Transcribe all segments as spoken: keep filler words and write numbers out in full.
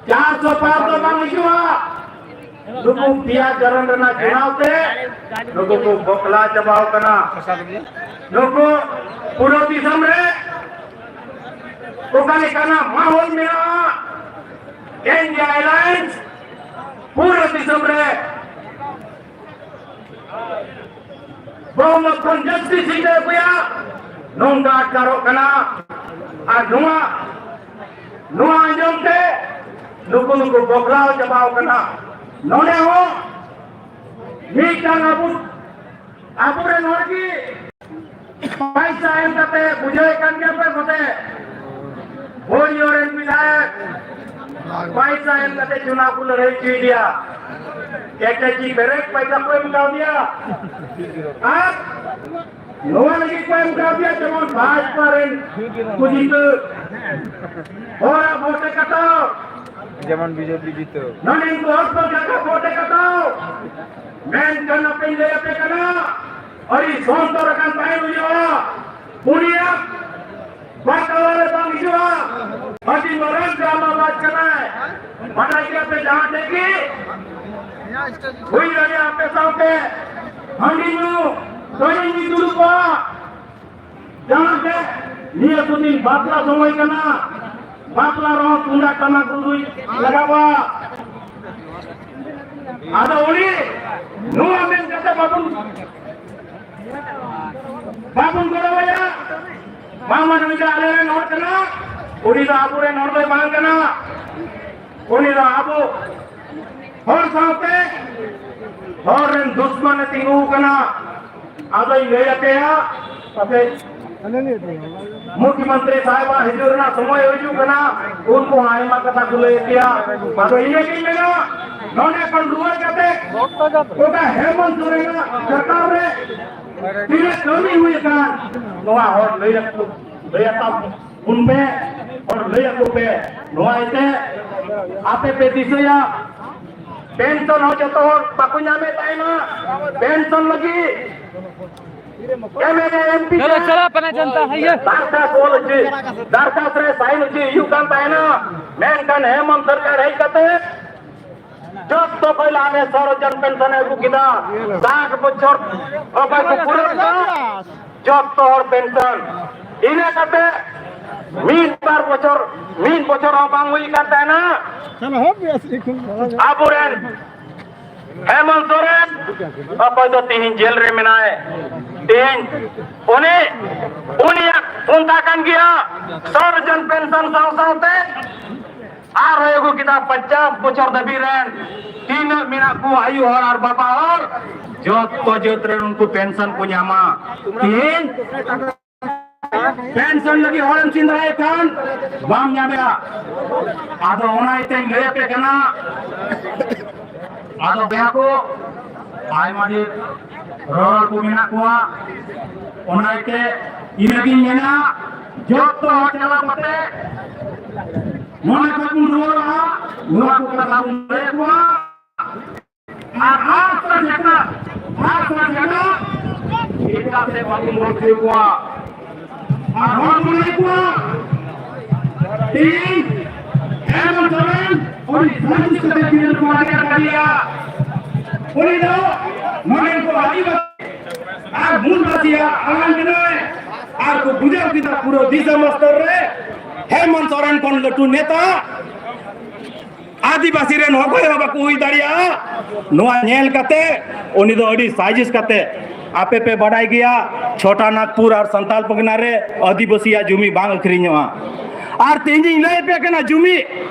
ᱪᱟᱨᱥᱚ ᱯᱟᱨ ᱫᱚ ᱵᱟᱝ ᱦᱤᱡᱩᱜᱼᱟ᱾ ᱱᱩᱠᱩ ᱯᱮᱭᱟ ᱪᱚᱨᱚᱱ ᱨᱮᱱᱟᱜ ᱪᱩᱱᱟᱣ ᱛᱮ ᱱᱩᱠᱩ ᱠᱚ ᱵᱚᱠᱞᱟ ᱪᱟᱵᱟᱣ ᱠᱟᱱᱟ᱾ ᱱᱩᱠᱩ ᱯᱩᱨᱟᱹ ᱫᱤᱥᱚᱢ ᱨᱮ ᱚᱠᱟ ᱞᱮᱠᱟᱱᱟᱜ ᱢᱟᱦᱚᱞ ᱢᱮᱱᱟᱜᱼᱟ, ᱤᱱᱰᱤᱭᱟ ᱮᱞᱟᱭᱮᱱᱥ ᱯᱩᱨᱟᱹ ᱫᱤᱥᱚᱢ ᱨᱮ ᱵᱚᱦᱩᱢᱚᱛ ᱠᱷᱚᱱ ᱡᱟᱹᱥᱛᱤ ᱥᱤᱴ ᱮ ᱟᱹᱜᱩᱭᱟ, ᱱᱚᱝᱠᱟ ᱟᱴᱠᱟᱨᱚᱜ ᱠᱟᱱᱟ᱾ ᱟᱨ ᱱᱚᱣᱟ, ᱱᱚᱣᱟ ᱟᱸᱡᱚᱢ ᱛᱮ ᱱᱩᱠᱩ ᱱᱩᱠᱩ ᱵᱚᱠᱞᱟᱣ ᱪᱟᱵᱟᱣ ᱠᱟᱱᱟ᱾ ᱱᱚᱰᱮ ᱦᱚᱸ ᱢᱤᱫᱴᱟᱝ ᱟᱵᱚ, ᱟᱵᱚᱨᱮᱱ ᱦᱚᱲ ᱜᱮ ᱯᱟᱭᱥᱟ ᱮᱢ ᱠᱟᱛᱮ ᱵᱩᱡᱷᱟᱹᱣᱮᱫ ᱠᱟᱱ ᱜᱮᱭᱟ ᱯᱮ ᱯᱟᱥᱮ? ᱵᱳᱞᱤᱭᱳ ᱨᱮᱱ ᱵᱤᱫᱷᱟᱭᱚᱠ ᱯᱟᱭᱥᱟ ᱮᱢ ᱠᱟᱛᱮ ᱪᱩᱱᱟᱣ ᱠᱚ ᱞᱟᱹᱲᱦᱟᱹᱭ ᱦᱚᱪᱚᱭᱮᱫᱮᱭᱟ᱾ ᱮᱠᱴᱟ ᱪᱮᱫ ᱯᱮᱨᱮᱡ ᱯᱟᱭᱥᱟ ᱠᱚ ᱮᱢ ᱠᱟᱣᱫᱮᱭᱟ᱾ ᱟᱨ ᱱᱚᱣᱟ ᱞᱟᱹᱜᱤᱫ ᱠᱚ ᱮᱢ ᱠᱟᱣᱫᱮᱭᱟ ᱡᱮᱢᱚᱱ ᱵᱷᱟᱡᱽᱯᱟ ᱨᱮᱱ ᱠᱚ ᱡᱤᱛᱟᱹᱜ᱾ ᱦᱚᱲᱟᱜ ᱵᱷᱳᱴ ᱮ ᱠᱟᱴᱟᱣ, ᱡᱮᱢᱚᱱ ᱵᱤᱡᱮᱯᱤ ᱡᱤᱛᱟᱹᱣ᱾ ᱱᱚᱰᱮᱱ ᱠᱚ ᱦᱚᱲ ᱠᱚ ᱡᱟᱭᱜᱟ ᱵᱷᱳᱴ ᱮ ᱠᱟᱴᱟᱣ᱾ ᱢᱮᱱᱠᱷᱟᱱ ᱟᱯᱮᱧ ᱞᱟᱹᱭ ᱟᱯᱮ ᱠᱟᱱᱟ, ᱟᱹᱰᱤ ᱥᱚᱱᱛᱚᱨ ᱟᱠᱟᱱ ᱛᱟᱦᱮᱸ ᱦᱩᱭᱩᱜᱼᱟ᱾ ᱩᱱᱤᱭᱟᱜ ᱵᱟᱠᱟᱣᱟ ᱨᱮ ᱵᱟᱝ ᱦᱤᱡᱩᱜᱼᱟ᱾ ᱟᱹᱰᱤ ᱢᱟᱨᱟᱝ ᱰᱨᱟᱢᱟ ᱵᱟᱡᱽ ᱠᱟᱱᱟᱭ᱾ ᱵᱟᱰᱟᱭ ᱜᱮᱭᱟ ᱯᱮ ᱡᱟᱦᱟᱸ ᱴᱷᱮᱡ ᱜᱮ ᱦᱩᱭ ᱫᱟᱲᱮᱭᱟᱜᱼᱟ ᱟᱯᱮ ᱥᱟᱶᱛᱮ ᱦᱟᱺᱰᱤ ᱧᱩ, ᱛᱟᱹᱲᱤ ᱧᱩ ᱫᱩᱲᱩᱵᱼᱟ᱾ ᱡᱟᱦᱟᱸ ᱛᱮ ᱱᱤᱭᱟᱹ ᱠᱚ ᱫᱤᱱ ᱵᱟᱯᱞᱟ ᱥᱚᱢᱚᱭ ᱠᱟᱱᱟ, ᱵᱟᱯᱞᱟ ᱨᱮᱦᱚᱸ ᱛᱩᱢᱫᱟᱜ ᱴᱟᱢᱟᱠ ᱨᱩᱭ ᱞᱟᱜᱟᱣᱟ᱾ ᱟᱫᱚ ᱩᱱᱤ ᱱᱚᱣᱟ ᱢᱮᱱ ᱠᱟᱛᱮ ᱵᱟᱵᱚᱱ, ᱵᱟᱵᱚᱱ ᱜᱚᱲᱚᱣᱟᱭᱟ᱾ ᱵᱟᱝᱢᱟ ᱱᱩᱭ ᱫᱚ ᱟᱞᱮ ᱨᱮᱱ ᱦᱚᱲ ᱠᱟᱱᱟ, ᱩᱱᱤ ᱫᱚ ᱟᱵᱚᱨᱮᱱ ᱦᱚᱲ ᱫᱚᱭ ᱵᱟᱝ ᱠᱟᱱᱟ᱾ ᱩᱱᱤ ᱫᱚ ᱟᱵᱚ ᱦᱚᱲ ᱥᱟᱶᱛᱮ ᱦᱚᱲ ᱨᱮᱱ ᱫᱩᱥᱢᱟᱱᱮ ᱛᱤᱸᱜᱩ ᱠᱟᱱᱟ᱾ ᱟᱫᱚᱧ ᱞᱟᱹᱭ ᱟᱯᱮᱭᱟ, ᱯᱟᱥᱮᱡ ᱢᱩᱠᱷᱭᱚᱢᱚᱱᱛᱨᱤ ᱥᱟᱦᱮᱵᱟᱜ ᱦᱤᱡᱩᱜ ᱨᱮᱱᱟᱜ ᱥᱚᱢᱚᱭ ᱦᱤᱡᱩᱜ ᱠᱟᱱᱟ, ᱩᱱᱠᱩ ᱦᱚᱸ ᱟᱭᱢᱟ ᱠᱟᱛᱷᱟ ᱠᱚ ᱞᱟᱹᱭ ᱟᱯᱮᱭᱟ᱾ ᱟᱫᱚ ᱤᱱᱟᱹᱜᱤᱧ ᱢᱮᱱᱟ, ᱱᱚᱰᱮ ᱠᱷᱚᱱ ᱨᱩᱣᱟᱹᱲ ᱠᱟᱛᱮ ᱚᱠᱟ ᱦᱮᱢᱚᱱᱛ ᱥᱚᱨᱮᱱᱟᱜ ᱥᱚᱨᱠᱟᱨ ᱨᱮ ᱛᱤᱱᱟᱹᱜ ᱠᱟᱹᱢᱤ ᱦᱩᱭ ᱟᱠᱟᱱ, ᱱᱚᱣᱟ ᱦᱚᱲ ᱞᱟᱹᱭ ᱟᱠᱚ, ᱞᱟᱹᱭ ᱟᱠᱚ ᱩᱱᱢᱮ ᱦᱚᱲ ᱞᱟᱹᱭ ᱟᱠᱚ ᱯᱮ, ᱱᱚᱣᱟ ᱤᱭᱟᱹᱛᱮ ᱟᱯᱮ ᱯᱮ ᱫᱤᱥᱟᱹᱭᱟ, ᱯᱮᱱᱥᱚᱱ ᱦᱚᱸ ᱡᱚᱛᱚ ᱦᱚᱲ ᱵᱟᱠᱚ ᱧᱟᱢᱮᱫ ᱛᱟᱦᱮᱱᱟ, ᱯᱮᱱᱥᱚᱱ ᱞᱟᱹᱜᱤᱫ M L A, M P ᱪᱚᱞᱚ, ᱪᱚᱞᱚ, ᱟᱯᱱᱟ ᱡᱚᱱᱛᱟ ᱦᱟᱭ ᱭᱮ᱾ ᱫᱟᱨᱠᱷᱟᱥ ᱚᱞ ᱦᱚᱪᱚᱭ, ᱫᱟᱨᱠᱷᱟᱥ ᱨᱮ ᱥᱟᱭᱤᱱ ᱦᱚᱪᱚᱭ ᱦᱩᱭᱩᱜ ᱠᱟᱱ ᱛᱟᱦᱮᱱᱟ᱾ ᱢᱮᱱᱠᱷᱟᱱ ᱦᱮᱢᱚᱱᱛ ᱥᱚᱨᱠᱟᱨ ᱦᱮᱡ ᱠᱟᱛᱮ ᱡᱚᱛᱚ ᱠᱷᱚᱱ ᱞᱟᱦᱟ ᱨᱮ ᱥᱚᱨᱚ ᱡᱚᱱ ᱯᱮᱱᱥᱚᱱ ᱮ ᱟᱹᱜᱩ ᱠᱮᱫᱟ᱾ ᱥᱟᱴ ᱵᱚᱪᱷᱚᱨ ᱚᱠᱚᱭ ᱠᱚ ᱯᱩᱨᱟᱹᱣ ᱠᱮᱫᱟ, ᱡᱚᱛᱚ ᱦᱚᱲ ᱯᱮᱱᱥᱚᱱ᱾ ᱤᱱᱟᱹ ᱠᱟᱛᱮ ᱢᱤᱫ ᱵᱟᱨ ᱵᱚᱪᱷᱚᱨ, ᱢᱤᱫ ᱵᱚᱪᱷᱚᱨ ᱦᱚᱸ ᱵᱟᱝ ᱦᱩᱭ ᱠᱟᱱ ᱛᱟᱦᱮᱱᱟ᱾ ᱟᱵᱚᱨᱮᱱ ᱦᱮᱢᱚᱱᱛ ᱥᱚᱨᱮᱱ, ᱚᱠᱚᱭ ᱫᱚ ᱛᱤᱦᱤᱧ ᱡᱮᱞ ᱨᱮ ᱢᱮᱱᱟᱭ, ᱛᱤᱦᱤᱧ ᱩᱱᱤ, ᱩᱱᱤᱭᱟᱜ ᱯᱚᱱᱛᱷᱟ ᱠᱟᱱ ᱜᱮᱭᱟ ᱥᱚᱨᱚ ᱡᱚᱱ ᱯᱮᱱᱥᱚᱱ ᱥᱟᱶ ᱥᱟᱶᱛᱮ ᱟᱨᱦᱚᱸ ᱟᱹᱜᱩ ᱠᱮᱫᱟ ᱯᱚᱧᱪᱟᱥ ᱵᱚᱪᱷᱚᱨ ᱫᱷᱟᱹᱵᱤᱡ ᱨᱮᱱ ᱛᱤᱱᱟᱹᱜ ᱢᱮᱱᱟᱜ ᱠᱚ ᱟᱭᱳ ᱦᱚᱲ ᱟᱨ ᱵᱟᱵᱟ ᱦᱚᱲ, ᱡᱚᱛᱚ ᱡᱟᱹᱛ ᱨᱮᱱ ᱩᱱᱠᱩ ᱯᱮᱱᱥᱚᱱ ᱠᱚ ᱧᱟᱢᱟ᱾ ᱛᱤᱦᱤᱧ ᱯᱮᱱᱥᱚᱱ ᱞᱟᱹᱜᱤᱫ ᱦᱚᱲᱮᱢ ᱥᱮᱸᱫᱽᱨᱟᱭᱮ ᱠᱷᱟᱱ ᱵᱟᱢ ᱧᱟᱢᱮᱜᱼᱟ᱾ ᱟᱫᱚ ᱚᱱᱟ ᱤᱭᱟᱹᱛᱮᱧ ᱞᱟᱹᱭ ᱟᱯᱮ ᱠᱟᱱᱟ, ᱟᱫᱚ ᱵᱚᱭᱦᱟ ᱠᱚ, ᱟᱭᱢᱟ ᱰᱷᱮᱨ ᱨᱚᱲ ᱠᱚ ᱢᱮᱱᱟᱜ ᱠᱚᱣᱟ, ᱚᱱᱟ ᱤᱭᱟᱹᱛᱮ ᱤᱱᱟᱹᱜᱤᱧ ᱢᱮᱱᱟ, ᱡᱚᱛᱚ ᱦᱚᱲ ᱪᱟᱞᱟᱣ ᱠᱟᱛᱮ ᱱᱚᱰᱮ ᱠᱷᱚᱱ ᱵᱚᱱ ᱨᱩᱣᱟᱹᱲᱚᱜᱼᱟ, ᱱᱚᱣᱟ ᱠᱚ ᱠᱟᱛᱷᱟ ᱵᱚᱱ ᱞᱟᱹᱭ ᱟᱠᱚᱣᱟ᱾ ᱟᱨ ᱟᱥ ᱟᱨ ᱡᱟᱦᱟᱸ, ᱟᱥ ᱟᱨ ᱡᱟᱦᱟᱸ, ᱮᱴᱟᱜ ᱥᱮᱫ ᱵᱟᱵᱚᱱ ᱵᱚᱫᱞᱤ ᱠᱚᱣᱟ᱾ ᱟᱨ ᱦᱚᱲ ᱵᱚᱱ ᱞᱟᱹᱭ ᱠᱚᱣᱟ, ᱛᱮᱦᱮᱧ ᱦᱮᱢᱚᱱᱛ ᱥᱚᱨᱮᱱ ᱩᱱᱤ ᱥᱟᱹᱨᱤ ᱠᱟᱛᱮ ᱡᱤᱭᱚᱱ ᱠᱚ ᱟᱫᱮᱨ ᱟᱠᱟᱫᱮᱭᱟ᱾ ᱩᱱᱤ ᱫᱚ ᱢᱟᱱᱮ ᱠᱚ ᱟᱹᱫᱤᱵᱟᱹᱥᱤ ᱟᱨ ᱢᱩᱞ ᱵᱟᱹᱥᱤᱭᱟᱜ ᱟᱲᱟᱝ ᱠᱟᱱᱟᱭ᱾ ᱟᱨ ᱠᱚ ᱵᱩᱡᱷᱟᱹᱣ ᱠᱮᱫᱟ ᱯᱩᱨᱟᱹ ᱫᱤᱥᱚᱢ ᱥᱛᱚᱨ ᱨᱮ ᱦᱮᱢᱚᱱᱛ ᱥᱚᱨᱮᱱ ᱠᱷᱚᱱ ᱞᱟᱹᱴᱩ ᱱᱮᱛᱟ ᱟᱹᱫᱤᱵᱟᱹᱥᱤ ᱨᱮᱱ ᱚᱠᱚᱭ ᱦᱚᱸ ᱵᱟᱠᱚ ᱦᱩᱭ ᱫᱟᱲᱮᱭᱟᱜᱼᱟ᱾ ᱱᱚᱣᱟ ᱧᱮᱞ ᱠᱟᱛᱮ ᱩᱱᱤ ᱫᱚ ᱟᱹᱰᱤ ᱥᱟᱡᱤᱥ ᱠᱟᱛᱮ, ᱟᱯᱮ ᱯᱮ ᱵᱟᱰᱟᱭ ᱜᱮᱭᱟ, ᱪᱷᱳᱴᱟ ᱱᱟᱜᱽᱯᱩᱨ ᱟᱨ ᱥᱟᱱᱛᱟᱞ ᱯᱟᱨᱜᱟᱱᱟ ᱨᱮ ᱟᱹᱫᱤᱵᱟᱹᱥᱤᱭᱟᱜ ᱡᱩᱢᱤ ᱵᱟᱝ ᱟᱹᱠᱷᱨᱤᱧᱚᱜᱼᱟ᱾ ᱟᱨ ᱛᱮᱦᱮᱧ ᱤᱧ ᱞᱟᱹᱭ ᱟᱯᱮ ᱠᱟᱱᱟ, ᱡᱩᱢᱤ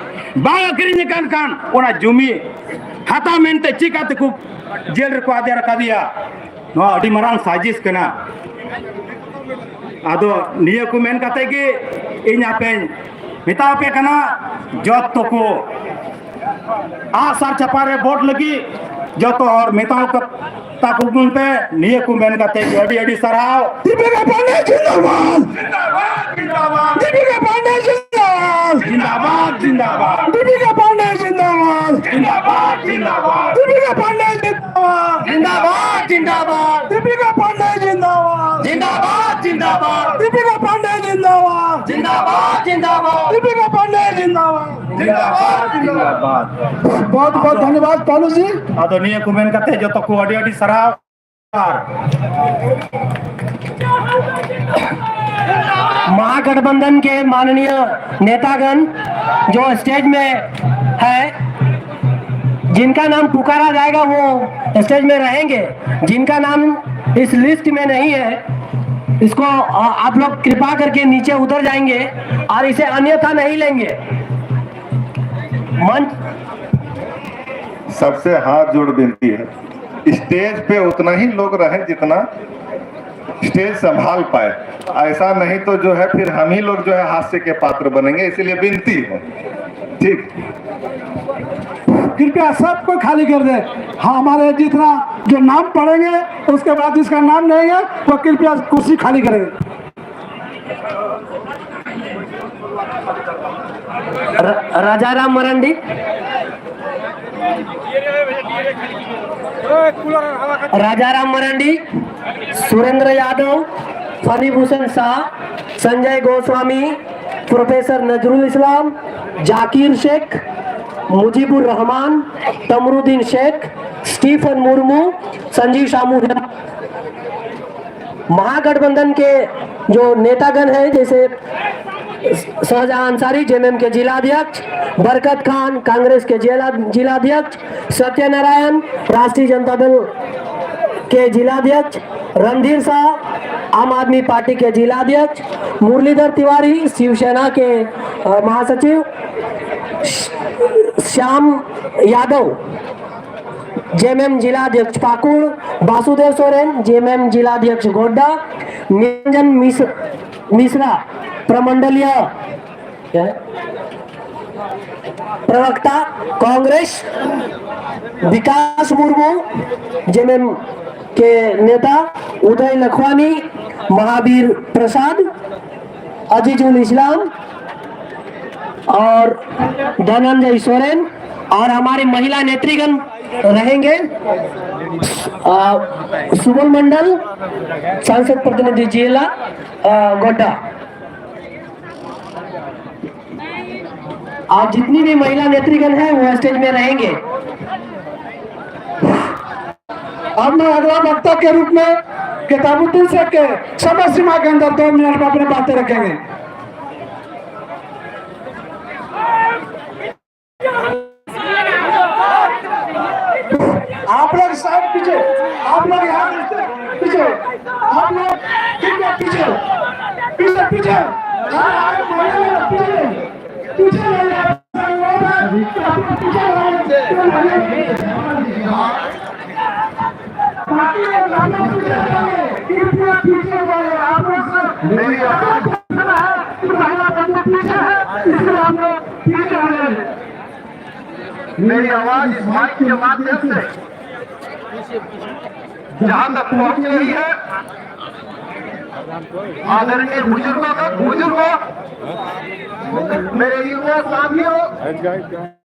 ᱵᱟᱝ ᱟᱹᱠᱷᱨᱤᱧ ᱟᱠᱟᱱ ᱠᱷᱟᱱ ᱚᱱᱟ ᱡᱩᱢᱤ ᱦᱟᱛᱟᱣ ᱢᱮᱱᱛᱮ ᱪᱤᱠᱟᱹ ᱛᱮᱠᱚ ᱡᱮᱞ ᱨᱮᱠᱚ ᱟᱫᱮᱨ ᱟᱠᱟᱫᱮᱭᱟ? ᱱᱚᱣᱟ ᱟᱹᱰᱤ ᱢᱟᱨᱟᱝ ᱥᱟᱡᱤᱥ ᱠᱟᱱᱟ᱾ ᱟᱫᱚ ᱱᱤᱭᱟᱹ ᱠᱚ ᱢᱮᱱ ᱠᱟᱛᱮ ᱜᱮ ᱤᱧ ᱟᱯᱮᱧ ᱢᱮᱛᱟ ᱯᱮ ᱠᱟᱱᱟ, ᱡᱚᱛᱚ ᱠᱚ ᱟᱜᱼᱥᱟᱨ ᱪᱟᱯᱟ ᱨᱮ ᱵᱷᱳᱴ ᱞᱟᱹᱜᱤᱫ ᱡᱚᱛᱚ ᱦᱚᱲ ᱢᱮᱛᱟ ᱠᱚ ᱛᱟᱠᱚ ᱵᱚᱱ ᱯᱮ᱾ ᱱᱤᱭᱟᱹ ᱠᱚ ᱢᱮᱱ ᱠᱟᱛᱮ ᱜᱮ ᱟᱹᱰᱤ ᱟᱹᱰᱤ ᱥᱟᱨᱦᱟᱣ᱾ ᱫᱤᱯᱤᱠᱟ ᱯᱟᱱᱰᱮ ᱡᱤᱱᱫᱟᱵᱟᱫ᱾ ᱫᱤᱯᱤᱠᱟ ᱯᱟᱱᱰᱮ ᱡᱤᱱᱫᱟᱵᱟᱫ᱾ ᱡᱤᱱᱫᱟᱵᱟᱫ, ᱡᱤᱱᱫᱟᱵᱟᱫ᱾ ᱫᱤᱯᱤᱠᱟ ᱯᱟᱱᱰᱮ ᱡᱤᱱᱫᱟᱵᱟᱫ᱾ ᱡᱤᱱᱫᱟᱵᱟᱫ, ᱡᱤᱱᱫᱟᱵᱟᱫ᱾ ᱫᱤᱯᱤᱠᱟ ᱯᱟᱱᱰᱮ ᱡᱤᱱᱫᱟᱵᱟᱫ᱾ ᱡᱤᱱᱫᱟᱵᱟᱫ, ᱡᱤᱱᱫᱟᱵᱟᱫ᱾ ᱫᱤᱯᱤᱠᱟ ᱯᱟᱱᱰᱮ ᱡᱤᱱᱫᱟᱵᱟᱫ᱾ ᱡᱤᱱᱫᱟᱵᱟᱫ, ᱡᱤᱱᱫᱟᱵᱟᱫ᱾ ᱫᱤᱯᱤᱠᱟ ᱯᱟᱱᱰᱮ ᱡᱤᱱᱫᱟᱵᱟᱫ᱾ ᱡᱤᱱᱫᱟᱵᱟᱫ, ᱡᱤᱱᱫᱟᱵᱟᱫ᱾ ᱫᱤᱯᱤᱠᱟ ᱯᱟᱱᱰᱮ ᱡᱤᱱᱫᱟᱵᱟᱫ᱾ ᱡᱤᱱᱫᱟᱵᱟᱫ, ᱡᱤᱱᱫᱟᱵᱟᱫ᱾ ᱵᱚᱦᱩᱛ ᱵᱚᱦᱩᱛ ᱫᱷᱚᱱᱭᱚᱵᱟᱫ ᱯᱟᱞᱩ ᱡᱤ᱾ ᱟᱫᱚ ᱱᱤᱭᱟᱹ ᱠᱚ ᱢᱮᱱ ᱠᱟᱛᱮ ᱡᱚᱛᱚ ᱠᱚ ᱟᱹᱰᱤ ᱟᱹᱰᱤ ᱥᱟᱨᱦᱟᱣ᱾ महागठबंधन के माननीय नेतागण जो स्टेज में है, जिनका नाम पुकारा जाएगा वो स्टेज में रहेंगे, जिनका नाम इस लिस्ट में नहीं है इसको आप लोग कृपा करके नीचे उतर जाएंगे और इसे अन्यथा नहीं लेंगे। मंच सबसे हाथ जोड़ विनती है, स्टेज पे उतना ही लोग रहें जितना स्टेज संभाल पाए। ऐसा नहीं तो जो है फिर हम ही लोग जो है हास्य के पात्र बनेंगे, इसीलिए विनती है। ठीक। कृपया सबको खाली कर दे। हाँ, हमारे जितना जो नाम पढ़ेंगे, उसके बाद जिसका नाम नहीं है, वो कृपया कुर्सी खाली करें। Rajaram मरंडी, Rajaram मरंडी, Surendra Yadav, Phanibhushan Shah, Sanjay Goswami, professor Nazrul Islam, Zakir Sheikh, Mujibur Rahman, तमरुद्दीन Sheikh, Stephen Murmu, Sanjeev Shamu. महागठबंधन के जो नेतागण हैं, जैसे शाहजहां अंसारी, जेएमएम के जिला अध्यक्ष, बरकत खान, कांग्रेस के जिला जिला अध्यक्ष, सत्यनारायण, राष्ट्रीय जनता दल के जिला अध्यक्ष, रणधीर शाह, आम आदमी पार्टी के जिला अध्यक्ष, मुरलीधर तिवारी, शिवसेना के महासचिव, श्याम यादव, जेएमएम जिला अध्यक्ष पाकुड़, वासुदेव सोरेन, जेएमएम जिला अध्यक्ष गोड्डा, निरंजन मिश्रा, प्रमंडलीय प्रवक्ता कांग्रेस, विकास मुर्मू, जेएमएम के नेता, उदय लखवानी, महावीर प्रसाद, अजीजुल इस्लाम और धनंजय सोरेन, और हमारे महिला नेतृगण रहेंगे सुबल मंडल, सांसद प्रतिनिधि जिला गोड्डा। आज जितनी भी महिला नेतृगण हैं, वो स्टेज में रहेंगे। अब मैं अगला वक्ता के रूप में केताबुद्दीन शेख के समय सीमा के अंदर दो मिनट में अपनी बातें रखेंगे। आप लोग साइड पीछे, आप लोग यहाँ पीछे, आप लोग ठीक है, पीछे, पीछे, पीछे, हाँ, हाँ, पीछे, पीछे, पीछे, पीछे, पीछे, बाकी लोग हम लोग पीछे हटेंगे, कृपया पीछे हटेंगे। आप लोग से मेरी आवाज सुना है कि महिला बंधु पीछे है, इसलिए हम लोग पीछे हटेंगे। मेरी आवाज इस माइक के माध्यम से जहां तक पहुंच रही है, आदरणीय बुजुर्गों को, बुजुर्गों, मेरे युवा साथियों,